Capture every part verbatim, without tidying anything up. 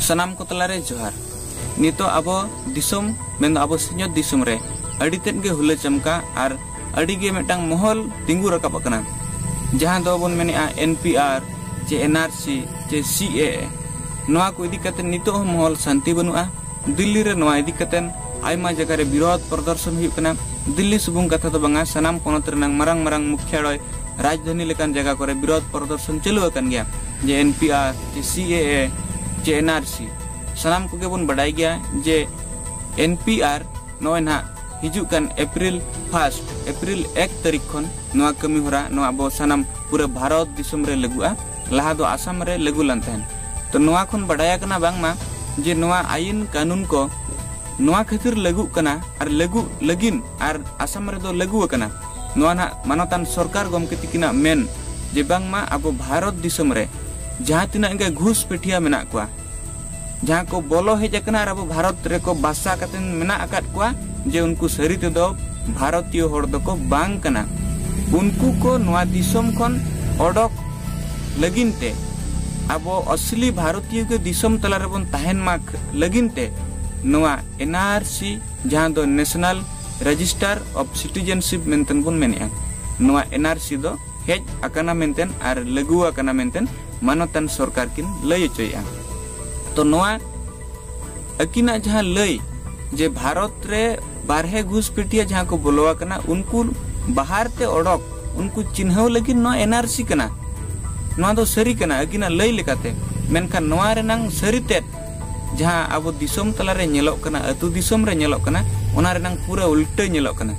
ᱥᱟᱱᱟᱢ ᱠᱚ ᱛᱟᱞᱟᱨᱮ ᱡᱚᱦᱟᱨ᱾ ᱱᱤᱛᱚᱜ ᱟᱵᱚ ᱫᱤᱥᱚᱢ, ᱢᱮᱱᱫᱚ ᱟᱵᱚ ᱥᱤᱧᱚᱛ ᱫᱤᱥᱚᱢ ᱨᱮ ᱟᱹᱰᱤ ᱛᱮᱫ ᱜᱮ ᱦᱩᱞᱟᱹ ᱪᱟᱢᱠᱟ ᱟᱨ ᱟᱹᱰᱤ ᱜᱮ ᱢᱤᱫᱴᱟᱝ ᱢᱚᱦᱚᱞ ᱛᱤᱸᱜᱩ ᱨᱟᱠᱟᱵ ᱟᱠᱟᱱᱟ, ᱡᱟᱦᱟᱸ ᱫᱚᱵᱚᱱ ᱢᱮᱱᱮᱫᱼᱟ ᱮᱱ ᱯᱤ ᱟᱨ ᱪᱮ ᱮᱱ ᱟᱨ ᱥᱤ ᱪᱮ ᱥᱤ ᱮ ᱮ᱾ ᱱᱚᱣᱟ ᱠᱚ ᱤᱫᱤ ᱠᱟᱛᱮ ᱱᱤᱛᱚᱜ ᱦᱚᱸ ᱢᱚᱦᱚᱞ ᱥᱟᱱᱛᱤ ᱵᱟᱹᱱᱩᱜᱼᱟ᱾ ᱫᱤᱞᱞᱤ ᱨᱮ ᱱᱚᱣᱟ ᱤᱫᱤ ᱠᱟᱛᱮ ᱟᱭᱢᱟ ᱡᱟᱭᱜᱟ ᱨᱮ ᱵᱤᱨᱳᱫᱷ ᱯᱨᱚᱫᱚᱨᱥᱚᱱ ᱦᱩᱭᱩᱜ ᱠᱟᱱᱟ᱾ ᱫᱤᱞᱞᱤ ᱥᱩᱢᱩᱝ ᱠᱟᱛᱷᱟ ᱫᱚ ᱵᱟᱝᱟ, ᱥᱟᱱᱟᱢ ᱯᱚᱱᱚᱛ ᱨᱮᱱᱟᱜ ᱢᱟᱨᱟᱝ ᱢᱟᱨᱟᱝ ᱢᱩᱠᱷᱭᱟᱲᱚᱭ ᱨᱟᱡᱽᱫᱷᱟᱱᱤ ᱞᱮᱠᱟᱱ ᱡᱟᱭᱜᱟ ᱠᱚᱨᱮ ᱵᱤᱨᱳᱫᱷ ᱯᱨᱚᱫᱚᱨᱥᱚᱱ ᱪᱟᱹᱞᱩ ᱟᱠᱟᱱ ᱜᱮᱭᱟ, ᱡᱮ ᱮᱱ ᱯᱤ ᱟᱨ ᱪᱮ ᱥᱤ ᱮ ᱮ ᱪᱮ ᱮᱱ ᱟᱨ ᱥᱤ᱾ ᱥᱟᱱᱟᱢ ᱠᱚᱜᱮ ᱵᱚᱱ ᱵᱟᱰᱟᱭ ᱜᱮᱭᱟ ᱡᱮ ᱮᱱ ᱯᱤ ᱟᱨ ᱱᱚᱜᱼᱚᱭ ᱱᱟᱦᱟᱜ ᱦᱤᱡᱩᱜ ᱠᱟᱱ ᱮᱯᱨᱤᱞ ᱯᱷᱟᱥᱴ, ᱮᱯᱨᱤᱞ ᱮᱠ ᱛᱟᱹᱨᱤᱠᱷ ᱠᱷᱚᱱ ᱱᱚᱣᱟ ᱠᱟᱹᱢᱤ ᱦᱚᱨᱟ, ᱱᱚᱣᱟ ᱟᱵᱚ ᱥᱟᱱᱟᱢ ᱯᱩᱨᱟᱹ ᱵᱷᱟᱨᱚᱛ ᱫᱤᱥᱚᱢ ᱨᱮ ᱞᱟᱹᱜᱩᱜᱼᱟ᱾ ᱞᱟᱦᱟ ᱫᱚ ᱟᱥᱟᱢ ᱨᱮ ᱞᱟᱹᱜᱩ ᱞᱮᱱ ᱛᱟᱦᱮᱸᱱ᱾ ᱛᱚ ᱱᱚᱣᱟ ᱠᱷᱚᱱ ᱵᱟᱰᱟᱭ ᱟᱠᱟᱱᱟ ᱵᱟᱝᱢᱟ ᱡᱮ ᱱᱚᱣᱟ ᱟᱭᱤᱱ ᱠᱟᱹᱱᱩᱱ ᱠᱚ ᱱᱚᱣᱟ ᱠᱷᱟᱹᱛᱤᱨ ᱞᱟᱹᱜᱩᱜ ᱠᱟᱱᱟ ᱟᱨ ᱞᱟᱹᱜᱩ ᱞᱟᱹᱜᱤᱫ ᱟᱨ ᱟᱥᱟᱢ ᱨᱮᱫᱚ ᱞᱟᱹᱜᱩ ᱟᱠᱟᱱᱟ᱾ ᱱᱚᱣᱟ ᱱᱟᱦᱟᱜ ᱢᱟᱱᱚᱛᱟᱱ ᱥᱚᱨᱠᱟᱨ ᱜᱚᱢᱠᱮ ᱛᱤᱠᱤᱱᱟᱜ ᱢᱮᱱ ᱡᱮ ᱵᱟᱝᱢᱟ ᱟᱵᱚ ᱵᱷᱟᱨᱚᱛ ᱫᱤᱥᱚᱢ ᱨᱮ ᱡᱟᱦᱟᱸ ᱛᱤᱱᱟᱹᱜ ᱜᱮ ᱜᱷᱩᱥ ᱯᱤᱴᱷᱤᱭᱟ ᱢᱮᱱᱟᱜ ᱠᱚᱣᱟ, ᱡᱟᱦᱟᱸ ᱠᱚ ᱵᱚᱞᱚ ᱦᱮᱡ ᱟᱠᱟᱱᱟ ᱟᱨ ᱟᱵᱚ ᱵᱷᱟᱨᱚᱛ ᱨᱮᱠᱚ ᱵᱟᱥᱟ ᱠᱟᱛᱮ ᱢᱮᱱᱟᱜ ᱟᱠᱟᱫ ᱠᱚᱣᱟ, ᱡᱮ ᱩᱱᱠᱩ ᱥᱟᱹᱨᱤ ᱛᱮᱫᱚ ᱵᱷᱟᱨᱚᱛᱤᱭᱚ ᱦᱚᱲ ᱫᱚᱠᱚ ᱵᱟᱝ ᱠᱟᱱᱟ᱾ ᱩᱱᱠᱩ ᱠᱚ ᱱᱚᱣᱟ ᱫᱤᱥᱚᱢ ᱠᱷᱚᱱ ᱚᱰᱚᱠ ᱞᱟᱹᱜᱤᱫ ᱛᱮ, ᱟᱵᱚ ᱚᱥᱞᱤ ᱵᱷᱟᱨᱚᱛᱤᱭᱚ ᱜᱮ ᱫᱤᱥᱚᱢ ᱛᱟᱞᱟ ᱨᱮᱵᱚᱱ ᱛᱟᱦᱮᱱ ᱢᱟ ᱠᱷ-, ᱞᱟᱹᱜᱤᱫ ᱛᱮ ᱱᱚᱣᱟ ᱮᱱ ᱟᱨ ᱥᱤ, ᱡᱟᱦᱟᱸ ᱫᱚ National Register of Citizenship ᱢᱮᱱᱛᱮ ᱵᱚᱱ ᱢᱮᱱᱮᱫᱼᱟ, ᱱᱚᱣᱟ ᱮᱱ ᱟᱨ ᱥᱤ ᱫᱚ ᱦᱮᱡ ᱟᱠᱟᱱᱟ ᱢᱮᱱᱛᱮ ᱟᱨ ᱞᱟᱹᱜᱩ ᱟᱠᱟᱱᱟ ᱢᱮᱱᱛᱮ ᱢᱟᱱᱚᱛᱟᱱ ᱥᱚᱨᱠᱟᱨ ᱠᱤᱱ ᱞᱟᱹᱭ ᱦᱚᱪᱚᱭᱮᱫᱼᱟ᱾ ᱛᱚ ᱱᱚᱣᱟ ᱟᱹᱠᱤᱱᱟᱜ ᱡᱟᱦᱟᱸ ᱞᱟᱹᱭ ᱡᱮ ᱵᱷᱟᱨᱚᱛ ᱨᱮ ᱵᱟᱨᱦᱮ ᱜᱷᱩᱥ ᱯᱤᱴᱤᱭᱟ ᱡᱟᱦᱟᱸ ᱠᱚ ᱵᱚᱞᱚ ᱟᱠᱟᱱᱟ, ᱩᱱᱠᱩ ᱵᱟᱦᱟᱨ ᱛᱮ ᱚᱰᱚᱠ, ᱩᱱᱠᱩ ᱪᱤᱱᱦᱟᱹᱣ ᱞᱟᱹᱜᱤᱫ ᱱᱚᱣᱟ ᱮᱱ ᱟᱨ ᱥᱤ ᱠᱟᱱᱟ, ᱱᱚᱣᱟ ᱫᱚ ᱥᱟᱹᱨᱤ ᱠᱟᱱᱟ ᱟᱹᱠᱤᱱᱟᱜ ᱞᱟᱹᱭ ᱞᱮᱠᱟᱛᱮ᱾ ᱢᱮᱱᱠᱷᱟᱱ ᱱᱚᱣᱟ ᱨᱮᱱᱟᱝ ᱥᱟᱹᱨᱤ ᱛᱮᱫ ᱡᱟᱦᱟᱸ ᱟᱵᱚ ᱫᱤᱥᱚᱢ ᱛᱟᱞᱟᱨᱮ ᱧᱮᱞᱚᱜ ᱠᱟᱱᱟ, ᱟᱹᱛᱩ ᱫᱤᱥᱚᱢ ᱨᱮ ᱧᱮᱞᱚᱜ ᱠᱟᱱᱟ, ᱚᱱᱟ ᱨᱮᱱᱟᱝ ᱯᱩᱨᱟᱹ ᱩᱞᱴᱟᱹ ᱧᱮᱞᱚᱜ ᱠᱟᱱᱟ᱾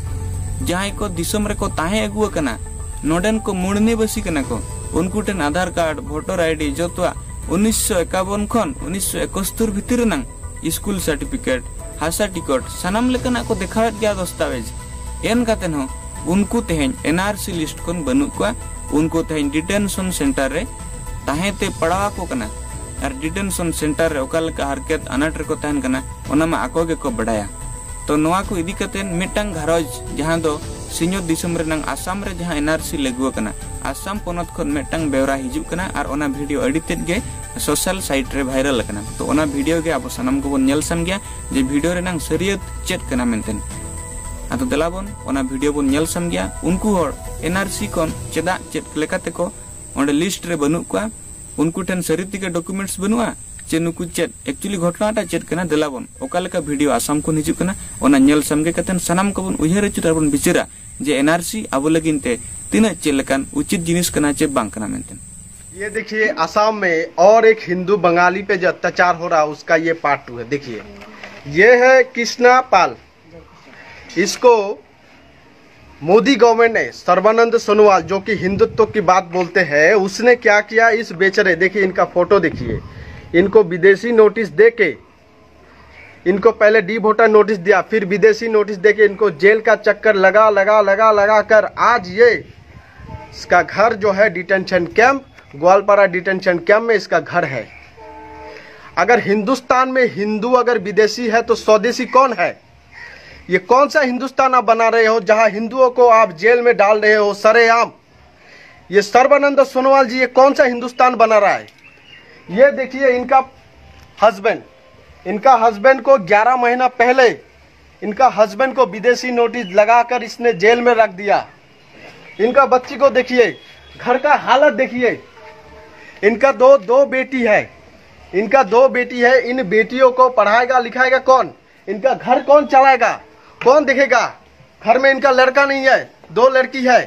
ᱡᱟᱦᱟᱸᱭ ᱠᱚ ᱫᱤᱥᱚᱢ ᱨᱮᱠᱚ ᱛᱟᱦᱮᱸ ᱟᱹᱜᱩ ᱟᱠᱟᱱᱟ, ᱱᱚᱰᱮᱱ ᱠᱚ ᱢᱩᱲᱱᱤᱵᱟᱹᱥᱤ ᱠᱟᱱᱟ ᱠᱚ, ᱩᱱᱠᱩ ᱴᱷᱮᱱ ᱟᱫᱷᱟᱨ ᱠᱟᱨᱰ, ᱵᱷᱳᱴᱟᱨ ᱟᱭ ᱰᱤ ᱡᱚᱛᱚᱣᱟᱜ ᱩᱱᱤᱥᱥᱚ ᱮᱠᱟᱵᱚᱱ ᱠᱷᱚᱱ ᱩᱱᱤᱥᱥᱚ ᱮᱠᱟᱛᱛᱳᱨ ᱵᱷᱤᱛᱤᱨ ᱨᱮᱱᱟᱝ ᱥᱠᱩᱞ ᱥᱟᱨᱴᱤᱯᱷᱤᱠᱮᱴ, ᱦᱟᱥᱟ ᱴᱤᱠᱚᱴ, ᱥᱟᱱᱟᱢ ᱞᱮᱠᱟᱱᱟᱜ ᱠᱚ ᱫᱮᱠᱷᱟᱣᱮᱫ ᱜᱮᱭᱟ ᱫᱚᱥᱛᱟᱵᱮᱡᱽ᱾ ᱮᱱ ᱠᱟᱛᱮ ᱦᱚᱸ ᱩᱱᱠᱩ ᱛᱮᱦᱮᱧ ᱮᱱ ᱟᱨ ᱥᱤ ᱞᱤᱥᱴ ᱠᱷᱚᱱ ᱵᱟᱹᱱᱩᱜ ᱠᱚᱣᱟ᱾ ᱩᱱᱠᱩ ᱛᱮᱦᱮᱧ ᱰᱤᱴᱮᱱᱥᱚᱱ ᱥᱮᱱᱴᱟᱨ ᱨᱮ ᱛᱟᱦᱮᱸ ᱛᱮ ᱯᱟᱲᱟᱣ ᱟᱠᱚ ᱠᱟᱱᱟ᱾ ᱟᱨ ᱰᱤᱴᱮᱱᱥᱚᱱ ᱥᱮᱱᱴᱟᱨ ᱨᱮ ᱚᱠᱟ ᱞᱮᱠᱟ ᱦᱟᱨᱠᱮᱛ ᱟᱱᱟᱴ ᱨᱮᱠᱚ ᱛᱟᱦᱮᱱ ᱠᱟᱱᱟ, ᱚᱱᱟ ᱢᱟ ᱟᱠᱚ ᱜᱮᱠᱚ ᱵᱟᱰᱟᱭᱟ᱾ ᱛᱚ ᱱᱚᱣᱟ ᱠᱚ ᱤᱫᱤ ᱠᱟᱛᱮ ᱢᱤᱫᱴᱟᱝ ᱜᱷᱟᱨᱚᱸᱡᱽ ᱡᱟᱦᱟᱸ ᱫᱚ ᱥᱤᱧᱚᱛ ᱫᱤᱥᱚᱢ ᱨᱮᱱᱟᱝ ᱟᱥᱟᱢ ᱨᱮ ᱡᱟᱦᱟᱸ ᱮᱱᱟᱨᱥᱤ ᱞᱟᱹᱜᱩ ᱟᱠᱟᱱᱟ, ᱟᱥᱟᱢ ᱯᱚᱱᱚᱛ ᱠᱷᱚᱱ ᱢᱤᱫᱴᱟᱝ ᱵᱮᱣᱨᱟ ᱦᱤᱡᱩᱜ ᱠᱟᱱᱟ ᱟᱨ ᱚᱱᱟ ᱵᱷᱤᱰᱤᱭᱳ ᱟᱹᱰᱤ ᱛᱮᱫ ᱜᱮ ᱥᱳᱥᱟᱞ ᱥᱟᱭᱤᱴ ᱨᱮ ᱵᱷᱟᱭᱨᱟᱞ ᱟᱠᱟᱱᱟ᱾ ᱛᱚ ᱚᱱᱟ ᱵᱷᱤᱰᱤᱭᱳ ᱜᱮ ᱟᱵᱚ ᱥᱟᱱᱟᱢ ᱠᱚᱵᱚᱱ ᱧᱮᱞ ᱥᱟᱢ ᱜᱮᱭᱟ ᱡᱮ ᱵᱷᱤᱰᱤᱭᱳ ᱨᱮᱱᱟᱝ ᱥᱟᱹᱨᱤᱭᱟᱹᱛ ᱪᱮᱫ ᱠᱟᱱᱟ ᱢᱮᱱᱛᱮ᱾ ᱟᱫᱚ ᱫᱮᱞᱟ ᱵᱚᱱ ᱚᱱᱟ ᱵᱷᱤᱰᱤᱭᱳ ᱵᱚᱱ ᱧᱮᱞ ᱥᱟᱢ ᱜᱮᱭᱟ᱾ ᱩᱱᱠᱩ ᱦᱚᱲ ᱮᱱᱟᱨᱥᱤ ᱠᱷᱚᱱ ᱪᱮᱫᱟᱜ ᱪᱮᱫ ᱞᱮᱠᱟ ᱛᱮᱠᱚ ᱚᱸᱰᱮ ᱞᱤᱥᱴ ᱨᱮ ᱵᱟᱹᱱᱩᱜ ᱠᱚᱣᱟ, ᱩᱱᱠᱩ ᱴᱷᱮᱱ ᱥᱟᱹᱨᱤ ᱛᱮᱜᱮ ᱰᱚᱠᱩᱢᱮᱱᱴᱥ ᱵᱟᱹᱱᱩᱜᱼᱟ ᱪᱮ ᱱᱩᱠᱩ ᱪᱮᱫ ᱮᱠᱪᱩᱭᱮᱞᱤ ᱜᱷᱚᱴᱚᱱᱟᱴᱟᱜ ᱪᱮᱫ ᱠᱟᱱᱟ? ᱫᱮᱞᱟ ᱵᱚᱱ ᱚᱠᱟ ᱞᱮᱠᱟ ᱵᱷᱤᱰᱤᱭᱳ ᱟᱥᱟᱢ ᱠᱷᱚᱱ ᱦᱤᱡᱩᱜ ᱠᱟᱱᱟ, ᱚᱱᱟ ᱧᱮᱞ ᱥᱟᱢᱜᱮ ᱠᱟᱛᱮ ᱥᱟᱱᱟᱢ ᱠᱚᱵᱚᱱ ᱩᱭᱦᱟᱹᱨ ᱟᱹᱪᱩᱨ ᱟᱨ ᱵᱚᱱ ᱵᱤᱪᱟᱹᱨᱟ ᱡᱮ ᱮᱱᱟᱨᱥᱤ ᱟᱵᱚ ᱞᱟᱹᱜᱤᱫ ᱛᱮ ᱛᱤᱱᱟᱹᱜ ᱪᱮᱫ ᱞᱮᱠᱟᱱ ᱩᱪᱤᱛ ᱡᱤᱱᱤᱥ ᱠᱟᱱᱟ ᱪᱮ ᱵᱟᱝ ᱠᱟᱱᱟ ᱢᱮᱱᱛᱮ᱾ ये देखिए, असम में और एक हिंदू बंगाली पे जो अत्याचार हो रहा है, उसका ये पार्ट टू है। देखिए, ये है कृष्णा पाल। इसको मोदी गवर्नमेंट ने, सर्बानंद सोनोवाल जो कि हिंदुत्व की बात बोलते हैं, उसने क्या किया, इस बेचारे, देखिए इनका फोटो देखिए, इनको विदेशी नोटिस दे के, इनको पहले डी वोटर नोटिस दिया, फिर विदेशी नोटिस दे के इनको जेल का चक्कर लगा लगा लगा लगा कर आज ये इसका घर जो है detention camp, Goalpara detention camp में इसका घर है। अगर हिंदुस्तान में हिंदू अगर विदेशी है तो स्वदेशी कौन है? ये कौन सा हिंदुस्तान आप बना रहे हो जहां हिंदुओं को आप जेल में डाल रहे हो सरेआम? ये सर्बानंद सोनोवाल जी, ये कौन सा हिंदुस्तान बना रहा है? ये देखिए इनका हस्बैंड, इनका हस्बैंड को ग्यारह महीना पहले इनका हस्बैंड को विदेशी नोटिस लगाकर इसने जेल में रख दिया। इनका बच्ची को देखिए, घर का हालत देखिए। इनका दो दो बेटी है, इनका दो बेटी है। इन बेटियों को पढ़ाएगा लिखाएगा कौन? इनका घर कौन चलाएगा? कौन देखेगा? घर में इनका लड़का नहीं है, दो लड़की है,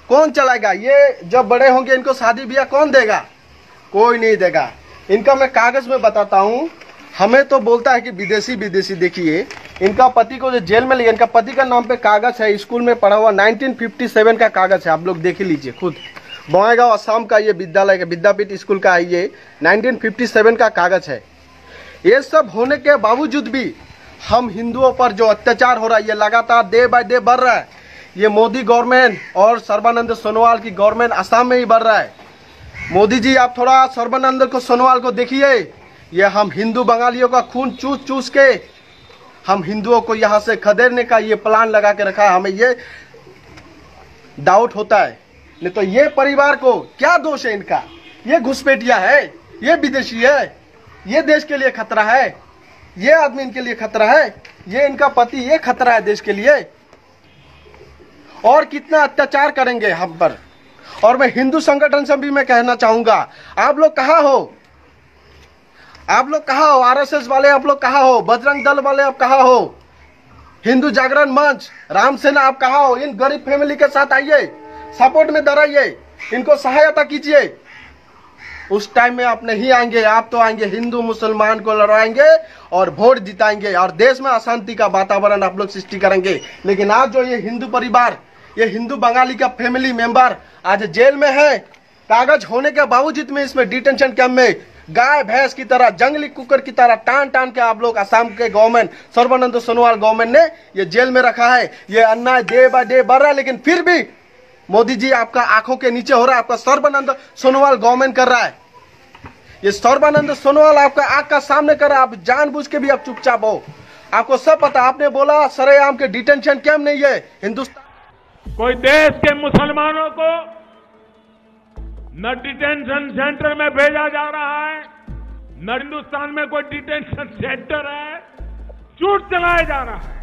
कौन चलाएगा? ये जब बड़े होंगे इनको शादी ब्याह कौन देगा? कोई नहीं देगा। इनका मैं कागज में बताता हूँ। हमें तो बोलता है कि विदेशी विदेशी। देखिए, इनका पति को जो जेल में लिया, इनका पति का नाम पे कागज है, स्कूल में पढ़ा हुआ, नाइनटीन फिफ्टी सेवन का कागज है, आप लोग देख ही लीजिए खुद। बंगाईगांव असम का ये विद्यालय का, विद्यापीठ स्कूल का है ये, नाइनटीन फिफ्टी सेवन का कागज है। ये सब होने के बावजूद भी हम हिंदुओं पर जो अत्याचार हो रहा है, ये लगातार डे बाय डे बढ़ रहा है। ये मोदी गवर्नमेंट और सर्बानंद सोनोवाल की गवर्नमेंट असम में ही बढ़ रहा है। मोदी जी, आप थोड़ा सर्बानंद को, सोनोवाल को देखिए। ये हम हिंदू बंगालियों का खून चूस चूस के हम हिंदुओं को यहाँ से खदेड़ने का ये प्लान लगा के रखा है। हमें ये डाउट होता है। नहीं तो ये परिवार को क्या दोष है इनका? ये घुसपैठिया है, ये विदेशी है, ये देश के लिए खतरा है, ये आदमी इनके लिए खतरा है, ये इनका पति, ये खतरा है देश के लिए। और कितना अत्याचार करेंगे हम पर। और मैं हिंदू संगठन से भी मैं कहना चाहूंगा, आप लोग कहाँ हो? आप लोग कहाँ हो? आरएसएस वाले आप लोग कहाँ हो? बजरंग दल वाले आप कहाँ हो? हिंदू जागरण मंच, रामसेना आप कहाँ हो? इन गरीब फैमिली के साथ आइए, सपोर्ट में डराइए, इनको सहायता कीजिए। उस टाइम में आप नहीं आएंगे, आप तो आएंगे हिंदू मुसलमान को लड़ाएंगे और वोट जिताएंगे और देश में अशांति का वातावरण आप लोग सृष्टि करेंगे। लेकिन आज जो ये हिंदू परिवार, ये हिंदू बंगाली का फैमिली मेंबर आज जेल में है, कागज होने के बावजूद में इसमें डिटेंशन कैंप में गाय भैंस की तरह, जंगली कुकर की तरह टान टान के आप लोग, असम के गवर्नमेंट, सर्बानंद सोनोवाल गवर्नमेंट ने ये जेल में रखा है। ये अन्याय डे बाय डे बढ़ रहा है, लेकिन फिर भी मोदी जी आपका आंखों के नीचे हो रहा है, आपका सर्बानंद सोनोवाल गवर्नमेंट कर रहा है। ये सर्बानंद सोनोवाल आपका आंख का सामने कर रहा है, आप जानबूझ के भी आप चुपचाप हो। आपको सब पता, आपने बोला सरेआम के डिटेंशन कैंप नहीं है हिंदुस्तान। कोई देश के मुसलमानों को न डिटेंशन सेंटर में भेजा जा रहा है, न हिंदुस्तान में कोई डिटेंशन सेंटर है। झूठ चलाया जा रहा है,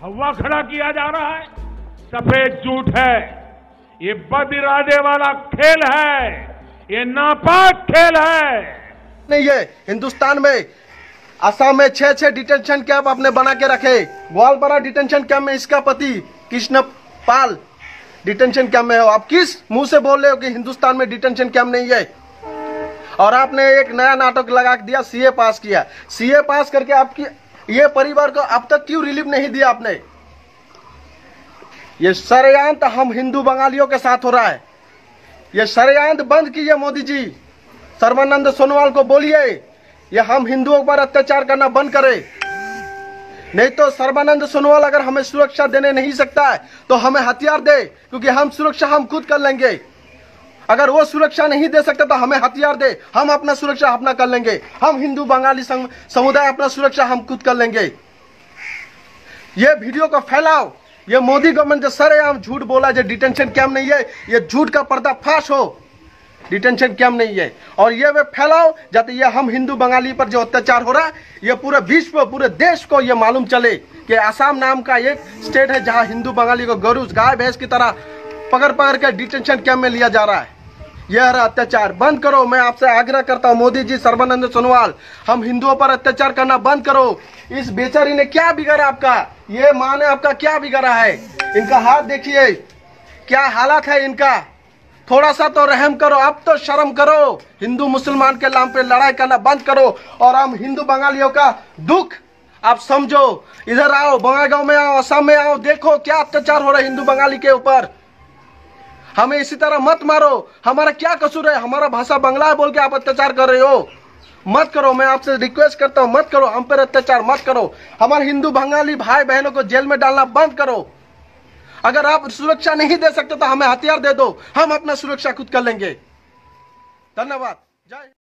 हवा खड़ा किया जा रहा है, सफेद झूठ है। ये बद इरादे वाला खेल है, ये नापाक खेल है। नहीं है हिंदुस्तान में। असम में छह छह डिटेंशन कैंप आपने बना के रखे। ग्वालपारा डिटेंशन कैंप में इसका पति कृष्ण पाल डिटेंशन कैंप में हो। आप किस मुंह से बोल रहे हो कि हिंदुस्तान में डिटेंशन कैंप नहीं है? और आपने एक नया नाटक लगा दिया, सीए पास किया। सीए पास करके आपकी, ये परिवार को अब तक क्यों रिलीफ नहीं दिया आपने? ये षड्यंत्र हम हिंदू बंगालियों के साथ हो रहा है। ये षड्यंत्र बंद कीजिए मोदी जी। सर्बानंद सोनोवाल को बोलिए, ये हम हिंदुओं पर अत्याचार करना बंद करे। नहीं तो सर्बानंद सोनोवाल अगर हमें सुरक्षा देने नहीं सकता है तो हमें हथियार दे, क्योंकि हम सुरक्षा हम खुद कर लेंगे। अगर वो सुरक्षा नहीं दे सकता तो हमें हथियार दे, हम अपना सुरक्षा अपना कर लेंगे। हम हिंदू बंगाली सम-, समुदाय अपना सुरक्षा हम खुद कर लेंगे। ये वीडियो को फैलाओ, ये मोदी गवर्नमेंट जो सरेआम झूठ बोला जो डिटेंशन कैंप नहीं है, ये झूठ का पर्दाफाश हो। डिटेंशन कैंप नहीं है। और ये वे फैलाओ, जाते ये हम हिंदू बंगाली पर जो अत्याचार हो रहा है, ये पूरे विश्व, पूरे देश को ये मालूम चले कि आसाम नाम का एक स्टेट है, जहां हिंदू बंगाली को गरु गाय भैंस की तरह पकड़ पकड़ के डिटेंशन कैंप में लिया जा रहा है। यह रहा अत्याचार, बंद करो। मैं आपसे आग्रह करता हूँ, मोदी जी, सर्बानंद सोनोवाल, हम हिंदुओं पर अत्याचार करना बंद करो। इस बेचारी ने क्या बिगाड़ा आपका? ये माँ ने आपका क्या बिगाड़ा है? इनका हाथ देखिए, क्या हालत है इनका। थोड़ा सा तो रहम करो, अब तो शर्म करो। हिंदू मुसलमान के नाम पे लड़ाई करना बंद करो और हम हिंदू बंगालियों का दुख आप समझो। इधर आओ, बंगाईगांव में आओ, असम में आओ, देखो क्या अत्याचार हो रहा है हिंदू बंगाली के ऊपर। हमें इसी तरह मत मारो। हमारा क्या कसूर है? हमारा भाषा बंगला है बोल के आप अत्याचार कर रहे हो। मत करो, मैं आपसे रिक्वेस्ट करता हूँ, मत करो, हम पर अत्याचार मत करो। हमारे हिंदू बंगाली भाई बहनों को जेल में डालना बंद करो। अगर आप सुरक्षा नहीं दे सकते तो हमें हथियार दे दो, हम अपना सुरक्षा खुद कर लेंगे। धन्यवाद। जय हिंद।